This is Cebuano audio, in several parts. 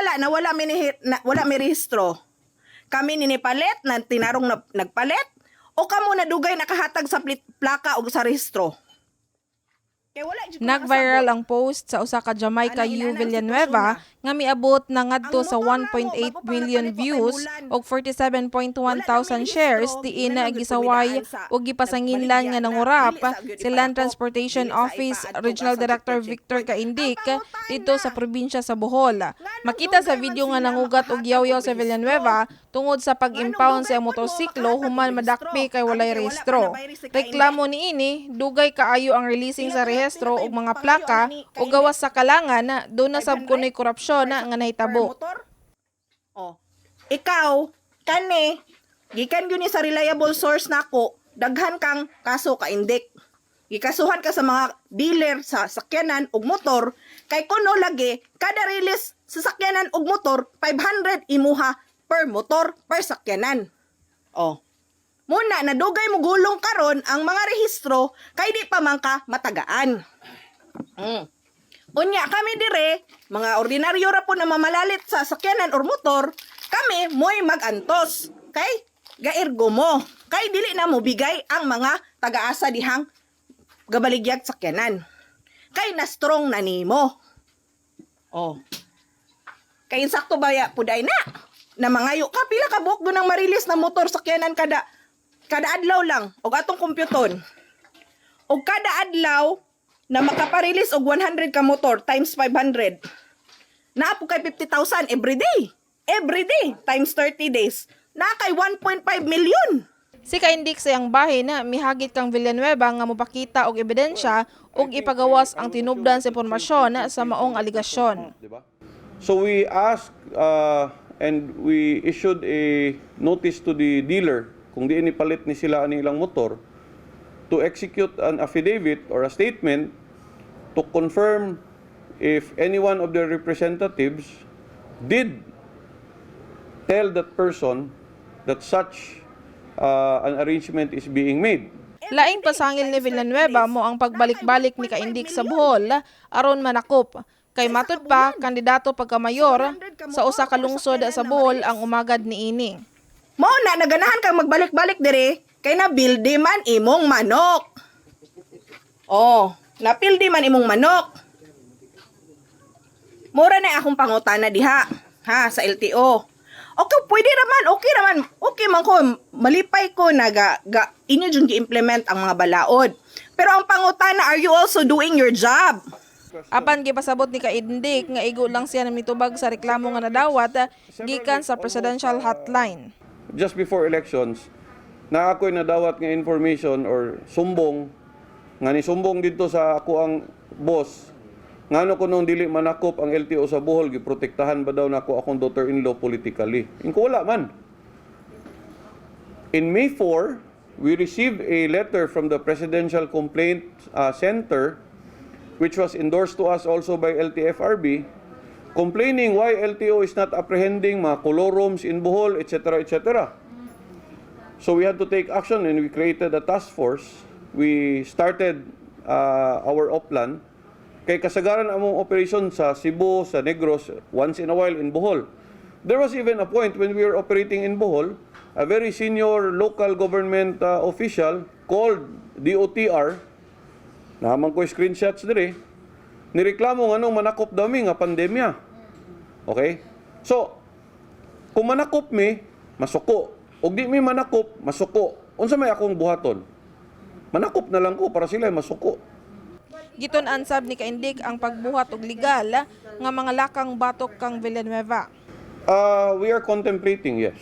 sala na wala mi na, wala mi rehistro? Kami ninipalit na tinarong na, nagpalit o kamo na dugay nakahatag sa plaka o sa rehistro? Kay wala jud ko Nag-viral nakasabot. Ang post sa usa ka Jamaica Anang U inana ang Villanueva sitwasyon. nga miabot na ngadto Ang sa motor namo, 1.8 bago pa million nagpalit ko kay views bulan. ug 47.1 Wala na thousand may shares rehistro, diin wala na na gyud gisaway pumidaan sa ug gipasanginlan nagbaligya nga na, nangurap dili sa gyud si Land ipadako, Transportation dili sa Office ipaadto Regional sa Director checkpoint. Victor Caindic Ang pangutana, dito sa probinsya sa Bohol. nganong Makita sa dugay man video nga sila nangugat og makahatag yaw-yaw og sa rehistro? Villanueva tungod sa pag-impound Nganong sa dugay pud mo motorsiklo makahatag og human rehistro? madakpi kay walay Ang kay wala pa rehistro. nabayri si Caindic. Reklamo niini, dugay kaayo ang releasing sa Pila pila rehistro pila ug mga pangayo plaka ana ni ug Caindic? gawas sa kalangan doon na sab 500 kunoy korupsyon na nga per nahitabo. motor? Oh. Ikaw, kani, gikan gyud ni sa reliable source nako, daghan kang kaso Kaindik. Gikasuhan ka sa mga dealer sa sakyanan ug motor kay kuno lagi kada release sa sakyanan ug motor 500 imuha per motor per sakyanan. Oh. Muna nadugay mo gulong karon ang mga rehistro kay di pa man ka matagaan. Unya kami dire, mga ordinaryo ra po na mamalalit sa sakyanan or motor, kami mo'y magantos. Kay gairgo mo. Kay dili na mo bigay ang mga tagaasa dihang gabaligyag sakyanan. Kay na strong na nimo. Oh. Kay insakto baya puday na. Na mangayo ka pila ka buok nang marilis na motor sakyanan kada kada adlaw lang og atong kompyuton. Og kada adlaw na makaparelease og 100 ka motor times 500. Naa po kay 50,000 every day. Every day times 30 days. Naa kay 1.5 million. Si Caindic sa iyang bahin na mihagit kang Villanueva nga mopakita og ebidensya ug ipagawas ang tinubdan sa impormasyon sa maong aligasyon. Diba? So we asked and we issued a notice to the dealer kung di inipalit ni sila ang ilang motor to execute an affidavit or a statement to confirm if any one of their representatives did tell that person that such an arrangement is being made. Laing pasangil ni Villanueva mo ang pagbalik-balik ni Caindic sa Bohol aron manakop. Kay matud pa, kandidato pagkamayor sa usa ka lungsod sa Bohol ang umagad niini. Mao na naganahan kang magbalik-balik dire kay napildi man imong manok. Oh, napildi man imong manok. Mura na akong pangutana diha, ha, sa LTO. Okay, pwede raman, okay raman, okay man ko, malipay ko na ga inyo jud gi-implement ang mga balaod. Pero ang pangutana, are you also doing your job? Apan gipasabot ni Caindic nga igo lang siya na mitubag sa reklamo nga nadawat gikan sa presidential hotline. Just before elections, na ako'y nadawat nga information or sumbong nga ni sumbong dito sa ako ang boss ngano kuno dili manakop ang LTO sa Bohol, giprotektahan ba daw nako akong daughter-in-law politically. Inko wala man. In May 4, we received a letter from the Presidential Complaint Center, which was endorsed to us also by LTFRB, complaining why LTO is not apprehending mga kolorums in Bohol, etc., etc. So we had to take action and we created a task force. We started our oplan. Kay kasagaran among operation sa Cebu, sa Negros, once in a while in Bohol. There was even a point when we were operating in Bohol, a very senior local government official called DOTR, naa man ko screenshots dire, nireklamo nga nung manakop daw mi nga pandemya. Okay? So, kung manakop mi, masuko. Og di mi manakop, masuko. Unsa may akong buhaton? Manakop na lang ko para sila masuko. Gitun-an sab ni Caindic ang pagbuhat og legal nga mga lakang batok kang Villanueva. We are contemplating, yes.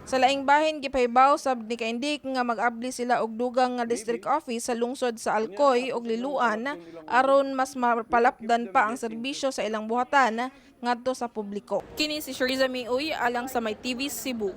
Sa laing bahin, gipahibaw sab ni Caindic nga mag-abli sila og dugang nga district office sa lungsod sa Alcoy ug Liloan aron mas mapalapdan pa ang serbisyo sa ilang buhatan ngadto sa publiko. Kini si Sheriza Miuy alang sa May TV Cebu.